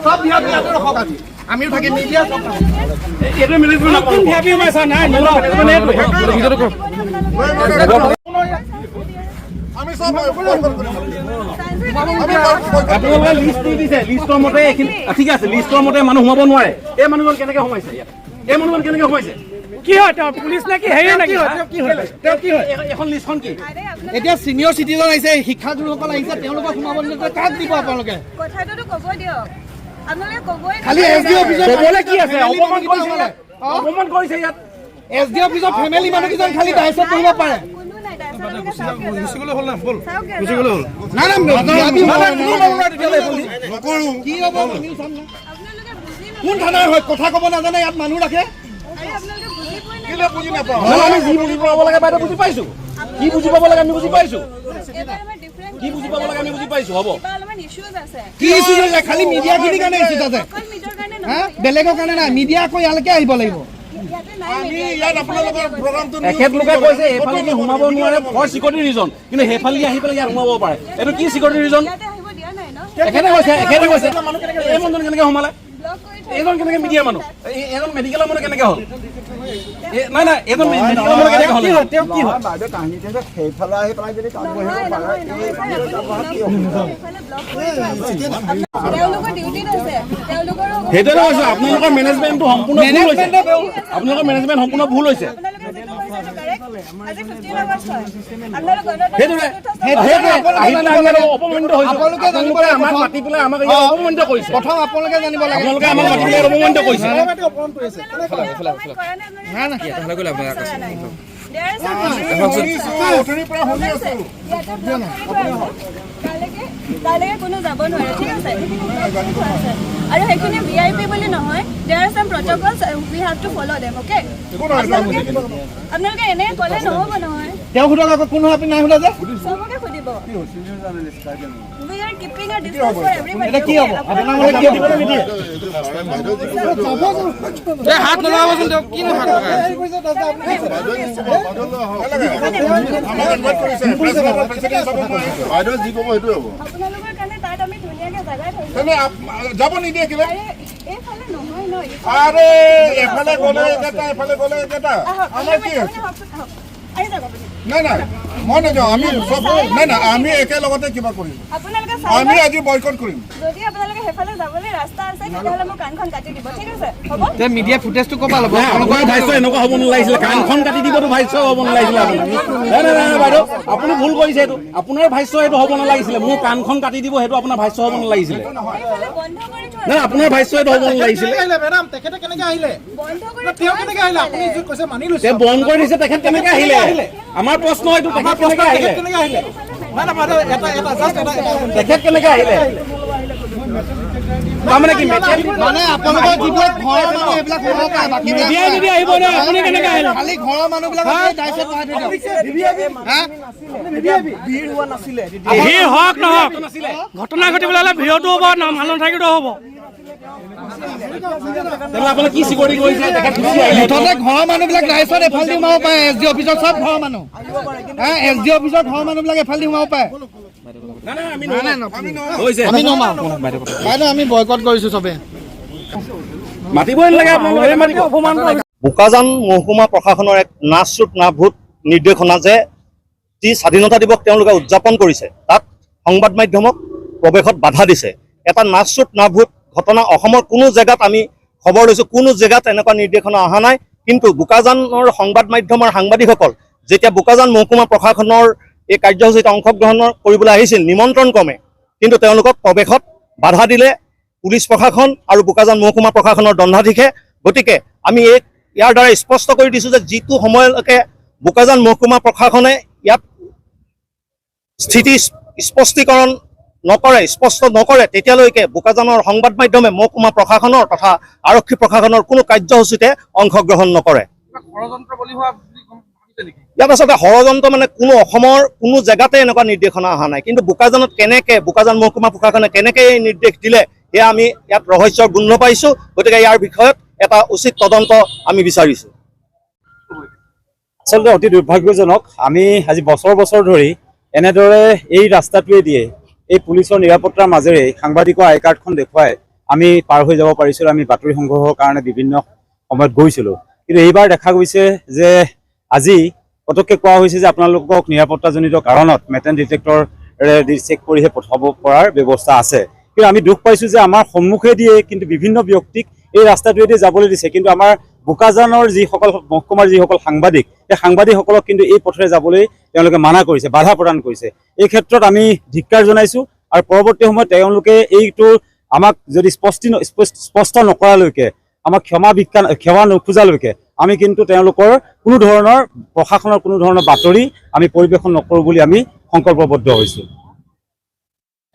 চব ভিআইপি ইয়াতে ৰখক। আজি আমিও থাকিম, মিডিয়া চব থাকক। এইটো মেনেজমেণ্ট। কোন ভিআইপি সোমাইছা? নাই নোলাও। আমি চব বয়কট কৰিম। আমি বয়কট। আপোনালোকে লিষ্ট দি দিছে, লিষ্টৰ মতে এইখিনি ঠিক আছে। লিষ্টৰ মতে মানুহ সোমাব নোৱাৰে। এই মানুহজন কেনেকে সোমাইছে ইয়াত? এই মানুহজন কেনেকে সোমাইছে? কি হয় তেওঁ? পুলিচ নে কি? হেৰি নেকি? তেওঁ কি হয়? তেওঁ কি হয়? এখন লিষ্টখন কি? এতিয়া চিনিয়ৰ চিটিজেন আহিছে, শিক্ষাগুৰুসকল আহিছে, তেওঁলোকক সোমাব নিদিয়ে, কাক দিব আপোনালোকে? কথাটোতো ক'ব দিয়ক। আপোনালোকে ক'বই। খালি এছ ডি অফিচৰ ক'বলৈ কি আছে? অপমান কৰিছে ইয়াত, অপমান কৰিছে ইয়াত। এছ ডি অফিচৰ ফেমিলি মানুহকেইজন খালি ডাইচত বহিব পাৰে। কোনো নাই তাৰপিছত। আপোনালোকে চাওক, চাওক। নাই নাই, VIP সোমাব নোৱাৰে। নকৰো। কি হ'ব আমিও চাম না। আপোনালোকে বুজি কোন থানাৰ হয়? কথা ক'ব নাজানে, ইয়াত মানুহ ৰাখে। আৰে, আপোনালোকে বুজি পোৱা নাই। কেলে বুজি নাপাওঁ? নহয়, আমি যি বুজি পাব লাগে বাইদেউ বুজি পাইছো। কি বুজি পাব লাগে আমি বুজি পাইছো। এইবাৰ আমাৰ ডিফাৰেণ্ট কি বুজি পাব লাগে আমি বুজি পাইছো, হ'ব। কিবা অলপমান ইছ্যুজ আছে। কি ইছ্যুজ আছে? খালি মিডিয়াখিনিৰ কাৰণে ইছ্যুজ আছে। অকল মিডিয়াৰ কাৰণে হা, নহয়। বেলেগৰ কাৰণে নাই। মিডিয়া আকৌ ইয়ালৈকে আহিব লাগিব। ইয়াতে নাই আমি media। ইয়াত আপোনালোকৰ প্ৰগ্ৰামটো এখেতলোকে কৈছে এইফালেদি সোমাব নোৱাৰে ফৰ চিকিউৰিটি ৰিজন, কিন্তু সেইফালেদি আহি পেলাই ইয়াত সোমাব পাৰে। এইটো কি চিকিউৰিটি ৰিজন? ইয়াতে আহিব দিয়া নাই ন। এখেতে কৈছে, এখেতে কৈছে। এই মানুহজন কেনেকে সোমালে? ব্লক কৰি থৈ এইজন কেনেকে মিডিয়া মানুহ? এইজন মেডিকেলৰ মানুহ কেনেকে হ'ল? নাই নাই, এইজন মেডিকেলৰ মানুহ কেনেকে হ'ল? তেওঁ কি হয়? বাইদেউ, কাহিনীটো হৈছে সেইফালে আহি পেলাই যদি তাত বহিব নহয়। পাৰে। নহয় নহয় ছাৰ, আপুনি শুনক। সেইফালে ব্লক কৰি থোৱা আছে। তেওঁলোকৰ ডিউটিত আছে, তেওঁলোকৰো সেইটোৱে কৈছো, আপোনালোকৰ মেনেজমেণ্টটো সম্পূৰ্ণ ভুল হৈছে। আপোনালোকৰ মেনেজমেণ্ট সম্পূৰ্ণ ভুল হৈছে। আপোনালোকে যিটো কৈছে সেইটো কাৰেক্ট। আজি 15 আগষ্ট হয়। আপোনালোক গণতন্ত্ৰ সেইটোৱে চতুৰ্থ সেইটোৱে আহি পেলাই আমি ইয়াত অপমানিত হৈছো। আপোনালোকে জানিব আপোনালোকে লাগে আমাক প্ৰথম। মাতি পেলাই আমাক ইয়াত অপমানিত কৰিছে। প্ৰথম আপোনালোকে জানিব লাগে। আপোনালোকে আমাক মাতি পেলাই ইয়াত অপমানিত কৰিছে। নাই নাই, শুনিছো, অথনিৰ পৰা শুনি আছো। তালৈকে কোনো যাব নোৱাৰে, ঠিক আছে? সেইখিনি block কৰি থোৱা আছে। আৰু সেইখিনি ভিআইপি বুলি নহয়, there are some protocols, we have to follow them, okay? একো নহয়। আপোনালোকে এনে ক'লে নহ'ব নহয়। তেওঁ সোধক আকৌ, কোন হয় আপুনি নাই সোধা যে? চবকে সুধিব। We are keeping a distance for everybody. এতিয়া কি হ'ব আপোনাৰ মতে? কি হ'ব? এই হাত নলগাবচোন তেওঁক। কিনো হাত লগাই? আমাক ইনভাইট কৰিছে প্ৰেছ ক্লাবৰ প্ৰেচিডেণ্ট হিচাপে মই আহিছো। বাইদেউ যি ক'ব সেইটোৱে হ'ব। আপোনালোকৰ কাৰণে তাত আমি ধুনীয়াকে জাগা থৈছো। তেনে যাব নিদিয়ে কিবা। আৰে, এইফালে নহয় ন। আৰে, এফালে গ'লে একেটা, এফালে গ'লে একেটা। আহক। আমাৰ কি আছে? আহকচোন, আহক, আহি যাওক আপুনি। নাই নাই, মই নাযাওঁ। আমি চব, নাই নাই, আমি একেলগতে কিবা কৰিম। আপোনালোকে চাই আমি লওক। আজি বয়কট কৰিম। যদি আপোনালোকে সেইফালে যাবলৈ ৰাস্তা আছে, তেতিয়াহ'লে মোৰ কাণখন কাটি দিব, ঠিক আছে? হ'ব। মিডিয়া ফুটেজটো ক'ৰ পৰা ল'ব? নাই, আপোনাৰ ভাষ্য এনেকুৱা হ'ব নালাগিছিলে। কাণখন কাটি দিবতো ভাষ্য হ'ব নালাগিছিলে আপোনাৰ। নাই নাই নাই নাই, বাইদেউ, আপুনি ভুল কৰিছে। এইটো আপোনাৰ ভাষ্য, এইটো হ'ব নালাগিছিলে। মোৰ কাণখন কাটি দিব, সেইটো আপোনাৰ ভাষ্য হ'ব নালাগিছিলে। সেইফালে বন্ধ কৰি থোৱা নাই, আপোনাৰ ভাষ্য এইটো হ'ব নালাগিছিলে। মেডাম, তেখেতে কেনেকে আহিলে? বন্ধ কৰি তেওঁ কেনেকে আহিলে? আপুনি যি কৈছে মানি লৈছো। তেওঁ বন্ধ কৰি দিছে, তেখেত কেনেকে আহিলে? আমাৰ প্ৰশ্ন এইটো, তেখেত কেনেকে আহিলে? তেখেত কেনেকে আহিলে? নাই নাই বাইদেউ, এটা এটা জাষ্ট এটা এটা তেখেত কেনেকে আহিলে? তাৰমানে কি মানে আপোনালোকৰ যিবিলাক ঘৰৰ মানুহ, সেইবিলাক সোমাব পাৰে, বাকী মিডিয়াই যদি আহিব নোৱাৰে, আপুনি কেনেকে আহিলে? খালি ঘৰৰ মানুহবিলাক ডাইচত বহাই থৈ দিয়ক। হা? ভিৰ হওক নহওক, ঘটনা ঘটিবলৈ হ'লে ভিৰতো হ'ব, মানুহ নাথাকিলেও হ'ব। তেনেহ'লে আপোনালোকে কি চিকিউৰিটি কৰিছে? তেখেত গুচি আহিলে। মুঠতে ঘৰৰ মানুহবিলাক ৰাইজত এফাল দি সোমাব পাৰে। এছ ডি অফিচত চব ঘৰৰ মানুহ, হা, এছ ডি অফিচৰ ঘৰৰ মানুহবিলাক এফাল দি সোমাব পাৰে। নাই নাই, আমি নহওঁ। হৈছে। আমি নমাও বাইদেউ, আমি বয়কট কৰিছো চবে। মাতিবই নালাগে আপোনালোকে, মাতিব। অপমান। বোকাজান মহকুমা প্ৰশাসনৰ এক নাচৰুত নাভূত নিৰ্দেশনা যে যি স্বাধীনতা দিৱস তেওঁলোকে উদযাপন কৰিছে, তাত সংবাদ মাধ্যমক প্ৰৱেশত বাধা দিছে। এটা নাচৰুত নাভূত ঘটনা। অসমৰ কোনো জেগাত আমি খবৰ লৈছোঁ, কোনো জেগাত এনেকুৱা নিৰ্দেশনা অহা নাই। কিন্তু বোকাজানৰ সংবাদ মাধ্যমৰ সাংবাদিকসকল যেতিয়া বোকাজান মহকুমা প্ৰশাসনৰ এই কাৰ্যসূচীত অংশগ্ৰহণ কৰিবলৈ আহিছিল নিমন্ত্ৰণ ক্ৰমে, কিন্তু তেওঁলোকক প্ৰৱেশত বাধা দিলে পুলিচ প্ৰশাসন আৰু বোকাজান মহকুমা প্ৰশাসনৰ দণ্ডাধীশে। গতিকে আমি এই ইয়াৰ দ্বাৰা স্পষ্ট কৰি দিছোঁ যে যিটো সময়লৈকে বোকাজান মহকুমা প্ৰশাসনে ইয়াত স্থিতি স্পষ্টীকৰণ নকৰে, স্পষ্ট নকৰে, তেতিয়ালৈকে বোকাজানৰ সংবাদ মাধ্যমে মহকুমা প্ৰশাসনৰ তথা আৰক্ষী প্ৰশাসনৰ কোনো কাৰ্যসূচীতে অংশগ্ৰহণ নকৰে। ইয়াত আচলতে ষড়যন্ত্ৰ মানে কোনো অসমৰ কোনো জেগাতে এনেকুৱা নিৰ্দেশনা অহা নাই। কিন্তু বোকাজানত কেনেকে, বোকাজান মহকুমা প্ৰশাসনে কেনেকে এই নিৰ্দেশ দিলে, সেয়া আমি ইয়াত ৰহস্যৰ গোন্ধ পাইছোঁ। গতিকে ইয়াৰ বিষয়ত এটা উচিত তদন্ত আমি বিচাৰিছোঁ। আচলতে অতি দুৰ্ভাগ্যজনক। আমি আজি বছৰ বছৰ ধৰি এনেদৰে এই ৰাস্তাটোৱে দিয়ে এই পুলিচৰ নিৰাপত্তাৰ মাজেৰে সাংবাদিকৰ আই কাৰ্ডখন দেখুৱাই আমি পাৰ হৈ যাব পাৰিছিলোঁ। আমি বাতৰি সংগ্ৰহৰ কাৰণে বিভিন্ন সময়ত গৈছিলোঁ। কিন্তু এইবাৰ দেখা গৈছে যে আজি পটককৈ কোৱা হৈছে যে আপোনালোকক নিৰাপত্তাজনিত কাৰণত মেটেল ডিটেক্টৰেৰে দি চেক কৰিহে পঠাব পৰাৰ ব্যৱস্থা আছে। কিন্তু আমি দুখ পাইছোঁ যে আমাৰ সন্মুখেদিয়ে কিন্তু বিভিন্ন ব্যক্তিক এই ৰাস্তাটোৱেদি যাবলৈ দিছে, কিন্তু আমাৰ বোকাজানৰ যিসকল মহকুমাৰ যিসকল সাংবাদিক, সেই সাংবাদিকসকলক কিন্তু এই পথেৰে যাবলৈ তেওঁলোকে মানা কৰিছে, বাধা প্ৰদান কৰিছে। এই ক্ষেত্ৰত আমি ধিক্কাৰ জনাইছোঁ আৰু পৰৱৰ্তী সময়ত তেওঁলোকে এইটো আমাক যদি স্পষ্ট নকৰালৈকে, আমাক ক্ষমা ভিক্ষা ক্ষমা নোখোজালৈকে আমি কিন্তু তেওঁলোকৰ কোনো ধৰণৰ প্ৰশাসনৰ কোনো ধৰণৰ বাতৰি আমি পৰিৱেশন নকৰোঁ বুলি আমি সংকল্পবদ্ধ হৈছোঁ।